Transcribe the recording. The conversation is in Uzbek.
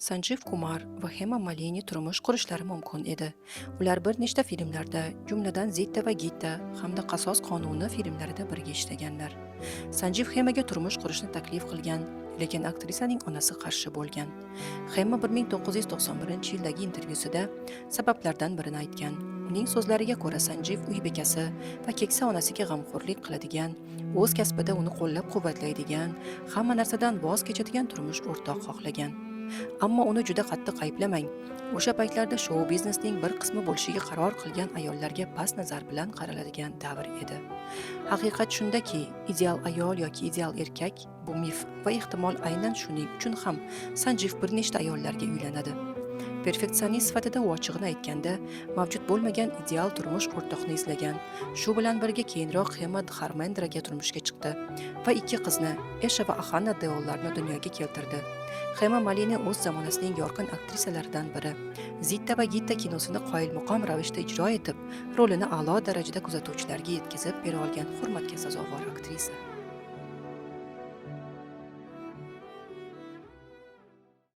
Sanjiv Kumar va Hema Malini turmush qurishlari mumkin edi. Ular bir nechta filmlarda, jumladan Zitta va Gitta hamda Qasos qonuni filmlarida birga ishlaganlar. Sanjiv Hemaga turmush qurishni taklif qilgan, lekin aktrisaning onasi qarshi bo'lgan. Hema 1991-yildagi intervyusida sabablardan birini aytgan. Uning so'zlariga ko'ra, Sanjiv uy bekasi va keksa onasiga g'amxo'rlik qiladigan, o'z kasbida uni qo'llab-quvvatlaydigan, hamma narsadan voz kechadigan turmush o'rtoq xohlagan. Ammo uni juda qattiq ayblamang. O'sha paytlarda shou biznesning bir qismi bo'lishiga qaror qilgan ayollarga past nazar bilan qaraladigan davr edi. Haqiqat shundaki, ideal ayol yoki ideal erkak bu mif va ehtimol aynan shuning uchun ham Sanjiv bir nechta ayollarga uylanadi. Perfeksionist sifatida u, ochig'ini aytganda, mavjud bo'lmagan ideal turmush o'rtoqni izlagan. Shu bilan birga keyinroq Hema Dharmendraga turmushga chiqdi va ikki qizni, Esha va Ahana Deollarni dunyoga keltirdi. Hema Malini o'z zamonasining yorqin aktrisalaridan biri. Zitta va Gitta kinosini qoyilmaqom ravishda ijro etib, rolini a'lo darajada kuzatuvchilarga yetkazib bera olgan hurmatga sazovor aktrisa.